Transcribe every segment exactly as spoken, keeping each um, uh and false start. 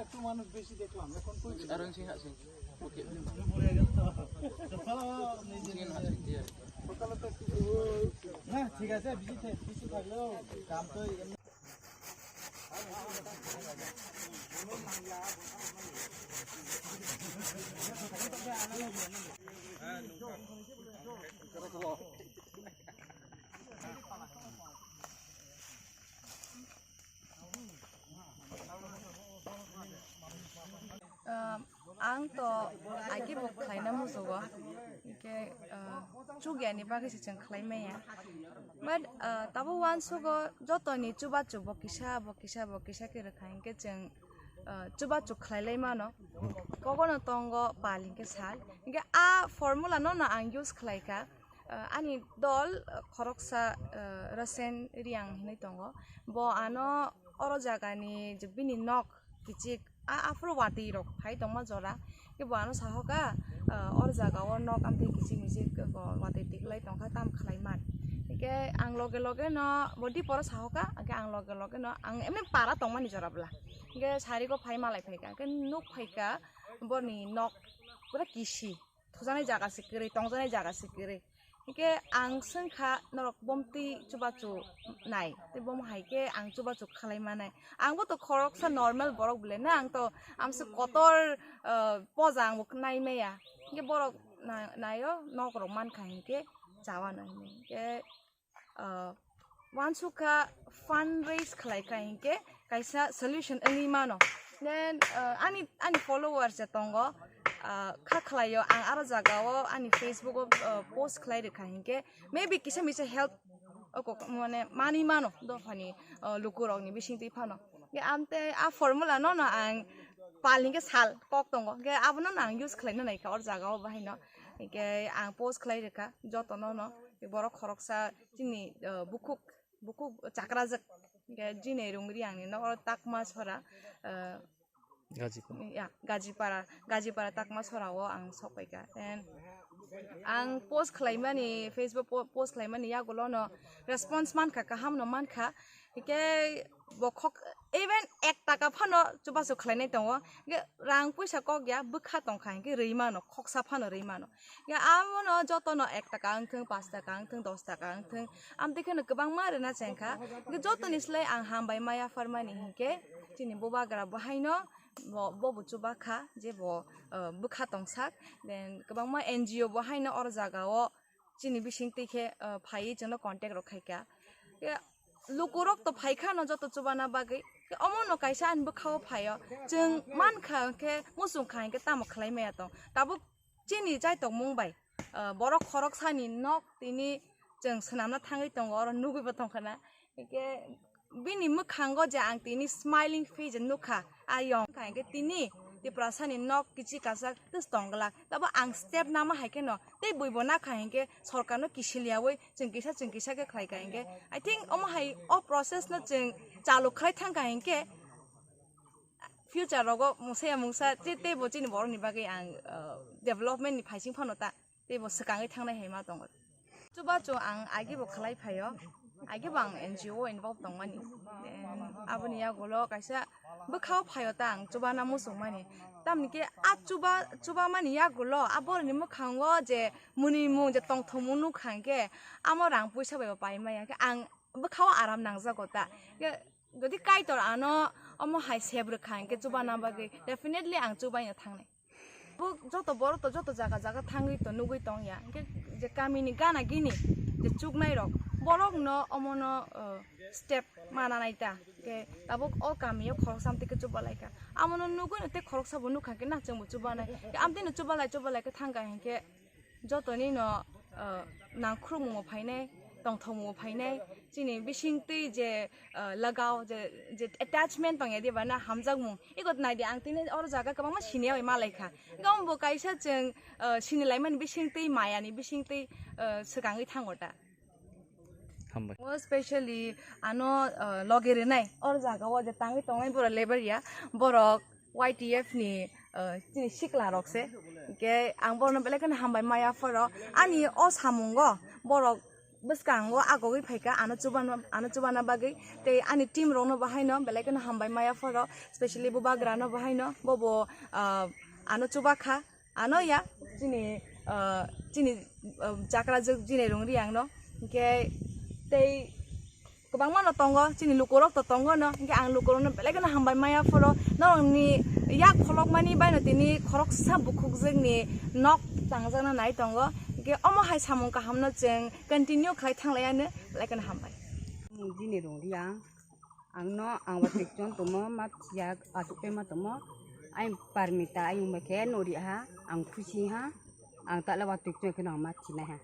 একটু মানুষ বেশি দেখলাম, এখন কই গেল? আরো নিচে আছে। ওকে। নিচে আছে, দিয়ে। না, ঠিক আছে, বেশি থে-, বেশি থাকলেও কাম তো এমনি। Ah, ang to agi bo khlaina musugo, hingke, ah, chugyani bagwi se chwng khlai maya. But, ah, tabo uansugo jotoni chubachu bo kisa, bo kisa, bo kisa khe rwkha hingke chwng, ah, chubachu khlai lai mano. Kogono tongo pal hingke sal. Hingke a formula no no ang use khlai kha. Ah, ani dol, ah, khoroksa, ah, Rasen Riang hinui tongo. Bo ano oro jagani je bini nok kichik a, aphuru watwi rok phai tongma jora. Khe bo ano sahoka, ah, oro jaga o nok amtwi kichik michik bo watwi tiklai tongkha tam khlai man. Hingke ang loge loge no bo diporo sahoka, hingke ang loge loge no ang emni para tongmani jora bwla. Hingke sari go phai malai phaika, hingke nuk phaika boni nok pura kisi. Thujaknai jaga se kwrwi, tongjaknai jaga se kwrwi. Hingke ang swngkha norok bomtwi chubachu nai, tei bom hai khe ang chubachu khlai manai. Ang bo to khoroksa normal borok bwle na, ang to amse kotor, ah, poja ang bo nai maya. Hingke borok na-, naio nok rok mankha hingke chawano hinwi. Hingke ah, uansukha fundraise khlai kha hinkhe kaisa solution wngwi mano. Then, ah, ani, ani followers je tongo, ah, kha khlaio ang aro jagao ani Facebook o, ah, post khlai rwkha hinkhe maybe kisa misa help oko mane manwi mano dophani, ah, lukurokni bisingtwi phano. Ge amte a formula no no ang pal hinkhe sal kok tongo. Ge abono no ang use khlaina naikha or jagao bahaino. Hinkhe ang post khlai rwkha jotono no. Borok khoroksa chini, ah, bukhuk, bukhuk chakrajak. Hinkhe jini rungri angni no oro Takma sora, ah, Gajipara. Ya, Gajipara, Gajipara Takma sora o ang sokpaikha. Then ang post khlaimani, Facebook po-, post khlaimani yagulo no response mankha, kaham no mankha. Hinkhe bo khok, even ek taka phano chubachu khlainai tongo. Hinkhe rang puisa kok ya, bwkha tongkha hinkhe rwi mano, khoksa phano rwi mano. Ya, abono jotono ek taka wngthung, pash taka wngthung, dos taka wngthung, amtwi kheno kwbangma rwna chengkha. Hwnkhe jotoni slai ang hambai ma yapharmani hinkhe chini bubagra bo haino bo, bo bo chubakha je bo, ah, bwkha tongsak. Then kwbangma N G O bo haino oro jagao chini bisingtwi khe, ah, phaiwi chwngno contact rok khaikha. Ya, lukurok to phaikha no joto chubana bagwi. Omo no kaisa ani bwkhao phaio. Chwng mankha khe, muchungkha hinkhe tamo khlai maya tong. Tabuk chini chaitokmung bai, ah, borok khoroksani nok tini chwng swnamna thangwi tongo, oro nugwibo tongkha na. Hinkhe bini mwkhango je ang tini smiling face nukha, ayong kha hinkhe tini Tiprasani nok kichi kasak tus tongglak. Tabo ang step nama hai kheno tei buibo nakha hinkhe sorkarno kisiliyawi chwng kisa chwng kisa khe khlai kha hinkhe, I think omo hai o process no chwng chalu khlai thang kha hinkhe future rogo mungsa ya mungsa te, teibo chini borokni bagwi ang, ah, development ni phaising phano ta teibo swkangwi thangnai hai ma tongo. Chubachu ang agi bo khlai phaio, agi bo ang N G O involve tongmani. Then aboni yagulo kaisa bwkhao phaio ta ang chubana muchungmani. Tamni khe a chuba, chubamani yagulo a borokni mwkhango je mwnwimung je tongthokmung nukha hinkhe amo rang puisa bai bo pai maya khe ang bwkhao aram nangjago ta. Khe jodi Kaitor ano omo hai sep rwkha hinkhe chubana bagwi definitely ang chubaino thangnai. Bo joto borok to joto jaga jaga thangwi to nugwi tong ya. Hinkhe je kamini gana gini je chuknai rok, borok no omo no, uh, step mana nai ta. Hinkhe tabuk o kami o khoroksa amtwi khe chuba lai kha. Amo no nugwi no tei khoroksa bo nukha khe na chwng bo chuba nai. Hinkhe amtwi no chuba lai chuba lai khe thang kha hinkhe jotoni no, uh, nangkhrumu phainai, tongthokmu phainai, chini bisingtwi je, uh, lagao je, je attachment tongya diba na hamjakmung, iko naidi ang tini oro jaga kwbangma siniya bai malai kha. Gam bo kaisa chwng, uh, sinilaimani bisingtwi mayani bisingtwi, uh, swkangwi thango ta. Hambai. O specially ano, uh, loge rinai oro jaga o je tangwi tongnai borok lebar ya borok Y T F ni, uh, chini sikla rok se. Hinkhe ang borokno belai kheno hambai maya phoro. Ani o samungo borok Bwskango agogwi phaikha ano chubana, ano chubana bagwi, tei ani team rokno bahaino belai kheno hambai maya phoro, specially bubagrano bahaino, bobo, ah, ano chubakha, ano ya, chini, ah, chini, ah, chakrajwk chini rung riyangno, hinkhe tei kwbangma no tongo, chini lukurok to tongo no, hinkhe ang lukurokno belai kheno hambai maya phoro, norokni yak pholokmani baino tini khoroksa bukhukjwkni nok tangjakna nai tongo, hinkhe omo hai samung kahamno chwng continue khlai thanglaiya no, belai kheno hambai. Nini rung riyang, ang no ang watwi chon tongmo, ma thiya, achuk tei ma tongmo, ayang Parmita, ayang bai khe nori ha, ang khusi ha, ang ta le watwi chon khe no ang ma thinai ha.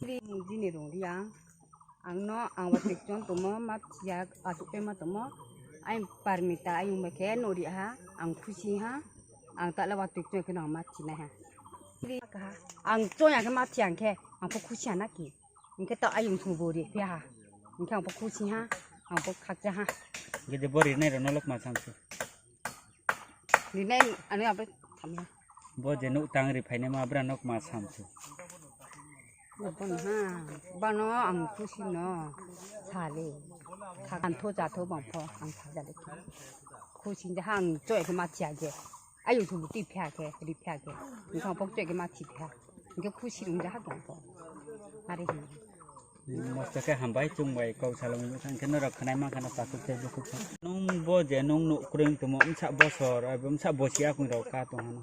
Nini rung riyang, ang no ang watwi chon tongmo, ma thiya, achuk tei ma tongmo, ayang Parmita, ayang bai khe nori ha, ang khusi ha, ang ta le watwi chon khe no ang ma thinai ha. Ang chon ya khe ma thiya khe, ang pho khusi ha na ki. Hinkhe to ayung thung bo ri phiya ha. Hinkhe ang bo khusi ha, ang bo khakcha ha. Gede bo rinai rok no lok ma samsu. Rinai ani abo thamya. Bo je nuk tang ri phainai ma bra nok ma samsu. Bo no ha, bano ang khusi no sale. Khakan tho cha tho bang pho ang thak jale. Khusi ja ha ang choi khe ma thiya je. Ayung thung bo twi phiya khe, ri phiya khe. Hinkhe ang bo choi khe ma thi phiya. Hinkhe khusi rung ja ha tong pho. Are hi. Mosto khe hambai chwng bai kok salai mano, hinkhe norok khwnai mankha no takhuk tei bukhuk khe. Nwng bo je nwng nuk kwrwng tongmo, msa bosor, abo msa bosi akwng rok ka tong hano.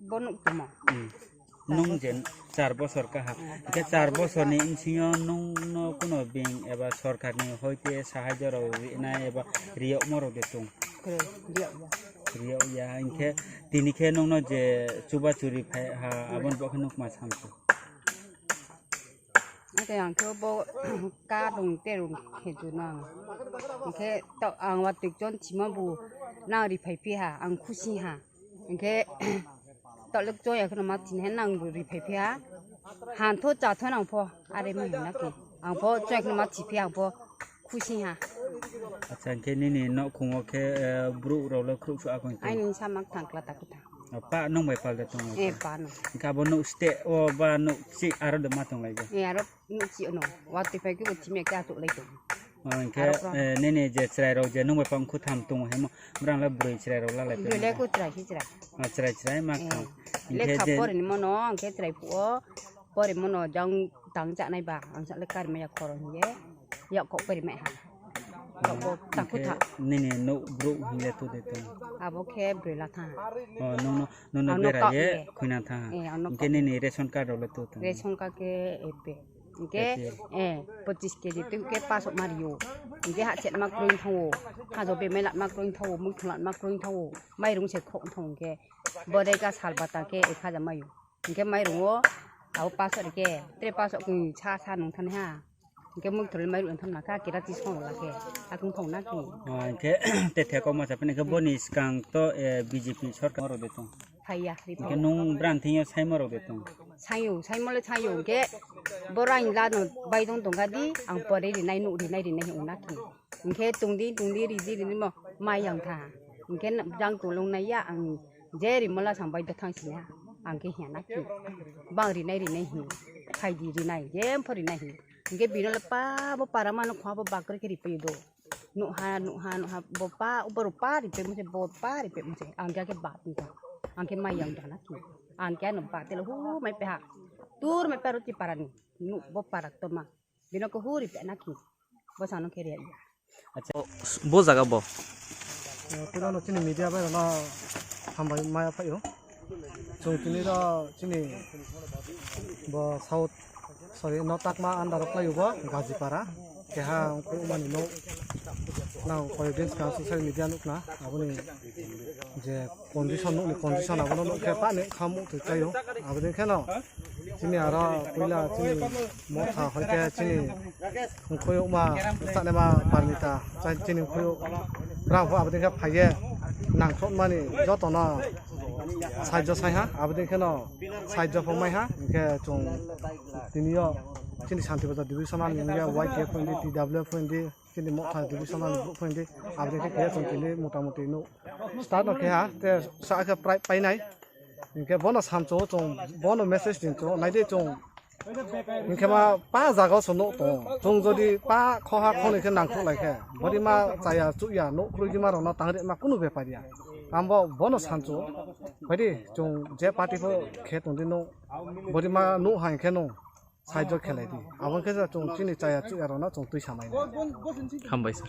Bo nuk tongmo? Hmm. Nwng je char bosor kaha. Hmm. Hinkhe char bosorni bisingo nwng no kuno bank eba sorkarni hoite sahajyo rok rinai eba riyokma rok de tong? Kwrwi, riyokya. Riyokya, hinkhe tini khe nwng no je chuba churi phai ha, aboni bo khe nuk ma samsu. Ate ang khe bo ka rung te rung khe ju nang. Hinkhe to ang watwi chon thima bu nang ri phai phi ha, ang khusi ha. Hinkhe to lek choi ya kheno ma thin he nang ri phai phi ha. Han tho cha tho nang pho, are ma hin na ki. Ang pho choi kheno ma thi phi ang pho khusi ha. Acha, hinkhe nini nokhungo khe, eh, bru rok le khrup su akon tong? Aini sa mak thang kla ta kutha. O, pa nwng bai pal de tong? Eh, pa no. Hinkhe abo nuk ste o ba nuk si aro de ma tong lai bo? Eh, aro nuk si ono. Watwi phai khe bo thimya khe atuk lai tong. O, hinkhe, aro ko, eh, nini je chwrai rok je nwng bai pang khu tham tong hemo, brang le bwrwi chwrai rok la lai. Bwrwi le ko chwrai si chwrai. O, chwrai chwrai ma kham. Eh, hinkhe lekha je pore ni mono, hinkhe chwrai phuo. Pore mono jang tang cha nai ba, ang sa le kar me ya khoro hiye. Ya kok pore me ha. Kok bo ta khu tha. Nini nuk bru hingle tu de tong? Abo khe bwrwi la tha. O, nwng no, nwng no bera ye khuina tha. Eh, ang no hinkhe nini ration card rok le tu tong? Ration card khe epe. Hinkhe, eh, pochis kg tu khe pasok ma rio. Hinkhe ha chet ma kroi thango. Ha jo be me lat ma kroi thango, mui thong lat ma kroi thango. Mairung se khok thango hinkhe. Bodai ka sal bata khe ek hajar mayo. Hinkhe mairung o abo pasok rikhe, tre pasok khe sa sa nung thani ha. Hinkhe mui thorli mairung tham na kha, kira ti song la khe, akung thong na khe. O, hinkhe te thekok ma chapani khe boni swkang to, eh, B J P sorkar rok de tong? Phaiya, ri hinkhe phaiya. Nwng bran thingyo saimo rok de tong? Sayo, saimo le sayo, hinkhe bo rain la no bai dong tong ga di, ang pore rinai nuk rinai rinai hwn na khe. Hinkhe tungdi tungdi ridi rini mo mai yang tha. Hinkhe jang tolong nai ya ang je rimala sang bai da thang sini ha. Ang khe hiya na ki. Bang rinai rinai hi. Khai di rinai je pho rinai hi. Hinkhe bino le pa bo para mano khwa bo bakre khe ripai do. Nuk ha nuk ha nuk ha bo pa bo ro pa ripai mo se bo pa ripai mo se. Ang khe ba ti ta. Ang khe mai yang da na ki. Ang khe no ba te le hu mai pe ha. Tur mai pe ro ti para ni. Nuk bo para to ma. Bino ko huri pe na ki. Bo sano khe ria. Acha, bo jaga bo. Eh, puila no chini media bai no hambai maya phaio. Chung tini ro chini bo South, sorry, no Takma under o khlaio bo Gajipara. Keha ongkhu mani no nang koi din ka social media nukna aboni je condition nukni condition abono nukhe pani khamuk twi chaio. Aboni kheno chini aro puila chini motha hoite chini Nkhuyukma, chanema parmita, chai chini nkhuyuk, brang pho aboni khe phaiye nangthokmani jotono sahajyo saiha, aboni kheno sahajyo pho maiha, hinkhe chwng tiniyo chini Santi Bazar divisional ni wngya Y T F phoindi, T W F phoindi, chini Motha divisional ni brouh phoindi, aboni khe khe chwng tini motamoti nuk start no khe ha, te sa khe prai painai, hinkhe bono samchungo chwng, bono message din chwng, naidi chwng, Hinkhe ma pa jaga o se nuk tongo. Chwng jodi pa khoha khonwi khe nangkuk lai khe, bodi ma chaya chukya nuk kwrwi di ma rok no tang ri ma kunu bepar ya. Ang bo bono sanchu. Phaidi chwng je party pho khe tong di nuk, bodi ma nuk hai khe nuk saijo khelai di. Abo khe chwng chini chaya chukya rok no chwng twi samai nai. Hambai sir.